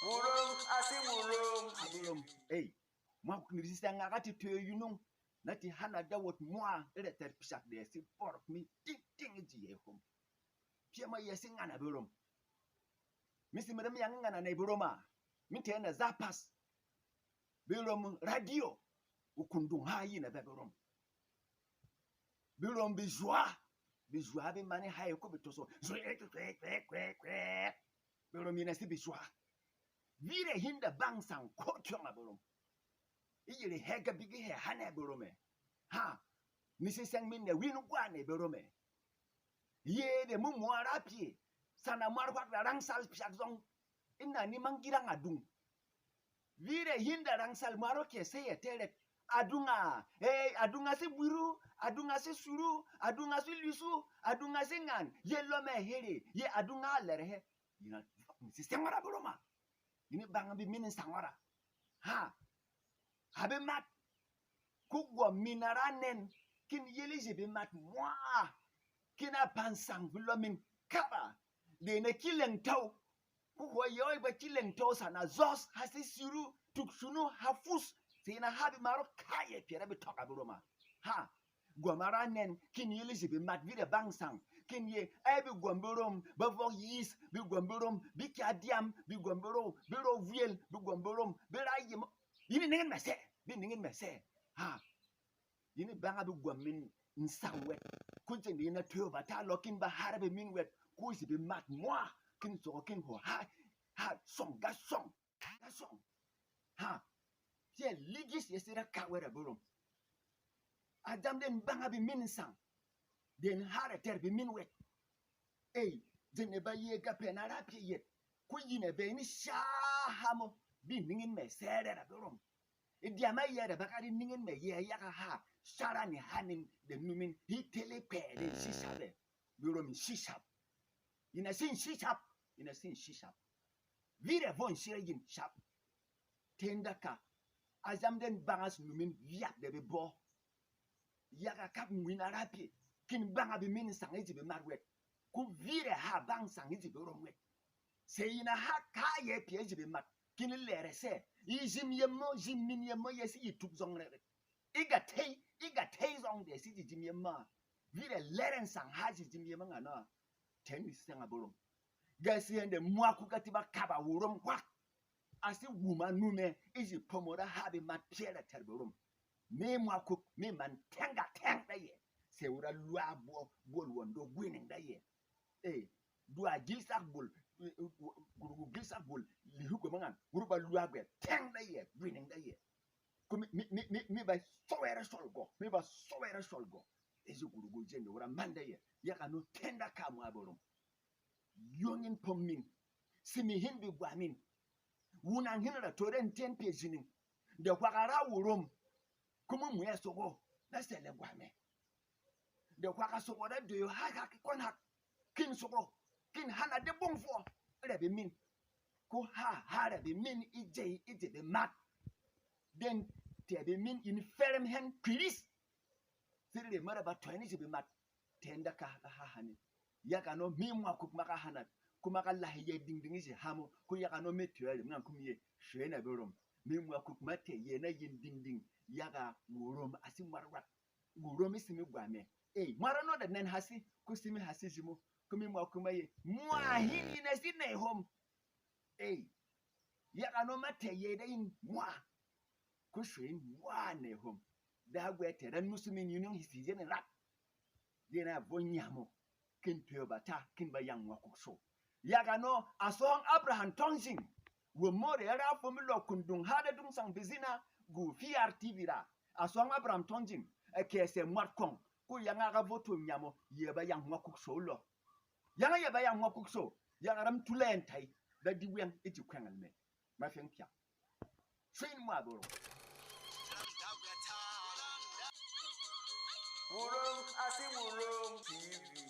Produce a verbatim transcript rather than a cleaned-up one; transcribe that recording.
Wurom, a si wurom. Wurom. Ei, mwa kuni sisa ngaka ti toyo yunung. Na ti hana da wot mwa, ere ter pisak de si porok mi ting ting ji ye hom. Pia ma ye si ngana berom. Mi si mere mi yang ngana na berom a. Mi te na zapas. Berom radio. Ukundung ha yi na be berom. Berom bijua. Bijua bi mani ha yi ko bitoso. Zwe kwe kwe kwe kwe. Berom yi na si bijua. Vire hinda bang sang ko tyong a berom. I yere hega bigi he hane berom e. Ha. Ni si seng min ne win gwa ne berom e. Ye de mu mwa ra pye. Sana mwar hwak da rangsal pyak zong. Ina ni mang girang adung. Vire hinda rangsal mwaro ke se ye teret. Adunga, eh, adunga si bwiru, adunga si suru, adunga si lisu, adunga si ngan, ye lome here, ye adunga lere he. Yina si sengora buroma. Yini banga bi mini sangora. Ha. Habe mat. Kugwa mina ra nen, kin yeli je bi mat mwa. Kin a pan sang vilo min kaba. De na kileng tau. Ku hwɔ yɔɔy ba ci leng tɔɔsa na zɔs ha si siru, tuk shunu ha fus, si na ha bi marɔ kayɛ pyɛ ra bi tɔk a bi roma. Ha, gwama ra nɛn, kin yili ji bi mat vide bang sang, kin ye, ɛ bi gwam bi rom, ba vɔk yis, bi gwam bi rom, bi kya dyam, bi gwam bi ro, bi ro vyel, bi gwam bi rom, bi ra yim. Yini ningen mɛ sɛ, bi ningen mɛ sɛ. Ha. Yini banga bi gwam min nsang wɛt. Ku jeng de yin a toyo ba ta lɔ kin ba hara bi min wɛt. Ku si bi mat mwa. Kin sɔgɔ kin hɔ ha, ha sɔng ga sɔng. Ga sɔng. Ha. Yɛ ligis yɛ sira ka wɛt a borom. A jam den banga bi min nsang. Den hara tɛr bi min wɛt. Ei, jeng de ba ye ga pɛ na ra pye yet. Ku yin a bɛ ni sha hamo. Bi ningin mɛ sɛrɛ ra borom. E dyama yɛrɛ ba ka di ningen mɛ yɛ yaga ha, shara ni hanin de numin, hi tele pɛ de shishap ɛ. Bi rom shishap. Ina sin shishap, ina sin shishap. Vire von shire yin shap. Tenda ka, azam den bangas numin yak de bi bo. Yaga kap ngwin a ra pye, kin banga bi min sang e ji bi mat wet. Ku vire ha bang sang e ji bi rom wet. Se ina ha kayɛ pyɛ e ji bi mat. Kin lɛrɛ sɛ, yi jim yem mo, jim min yem mo, yɛ si yi tuk zɔng rɛrɛ. I ga tey, i ga tey zɔng de si ji jim yem ma. Vire lɛrɛ nsang ha ji jim yem nga na. Tɛn mi sɛng a borom. Ga si ɛn de mwa ku ga ti ba kaba wurom hwak. A si wuma numɛ, i ji pomo da ha bi mat pyɛ da tɛr borom. Mi mwa kuk, mi man tɛng ga tɛng da yɛ. Se wura lwa bɔ, bol wondo gwining da yɛ. Ee, dwa gilsak bul, gurgu gilsak bul, lihu goma ngan, gurgu ba lwa bɛ tɛng da yɛ, gwining da yɛ. Ko mi, mi, mi, mi, mi ba sowɛrɛ shɔl gɔ, mi ba sowɛrɛ shɔl gɔ. Ezi gurgu jeng de wura man da yɛ, yaka no tɛn da ka mwa borom. Yong in pom min, simi hin bi gwa min. Wunang hin ra tore ntɛn pye jining. De hwaka ra wurom, kumu mwɛ soko, na sele gwa mɛ. De hwaka soko da doyo hak hak kon hak. Kin soko, kin hana de bong fo, rɛbi min. Ku ha, ha rɛbi min i jei, i jei de mat. Den tɛ bi min in ferem hen Kiris. Sirri mara ba tɔy ni ji bi mat. Tɛn da ka, ka ha hani. Yaga no mi mwa kuk ma ka hanat. Kuma ka lahi ye dingding ji hamo. Ku yaga no mi tɔy rim ngan kum ye. Shwe na bi rom. Mi mwa kuk ma tɛ ye na yin dingding. Yaga wurom a si mwar wat. Wurom i simi gwa mɛ. Ei, mwara no da nɛn hasi. Ku simi hasi ji mo. Ku mi mwa kuma ye. Mwa hin yi na si nɛ hom. Ei. Yaga no ma tɛ ye da yin mwa. Ko shwe in wane hom. Da gwe tɛrɛ nusu min yunung hisi yene rat. Yena vo nyamo. Kin pyo ba ta, kin ba yang wa kuk so. Yaga no, a song Abraham Tongjing. Wo more ya ra fo mi lo kundung hada dung sang bizina, gu P R T V ra. A song Abraham Tongjing, e kese mwat kong, ku yang aga vo to nyamo, ye ba yang wa kuk so lo. Yang ye ba yang wa kuk so, yaga ram tulen tai, da di weng e ji kweng al me. Ma feng pya. Swin mwa boro. Murong asi Murong T V.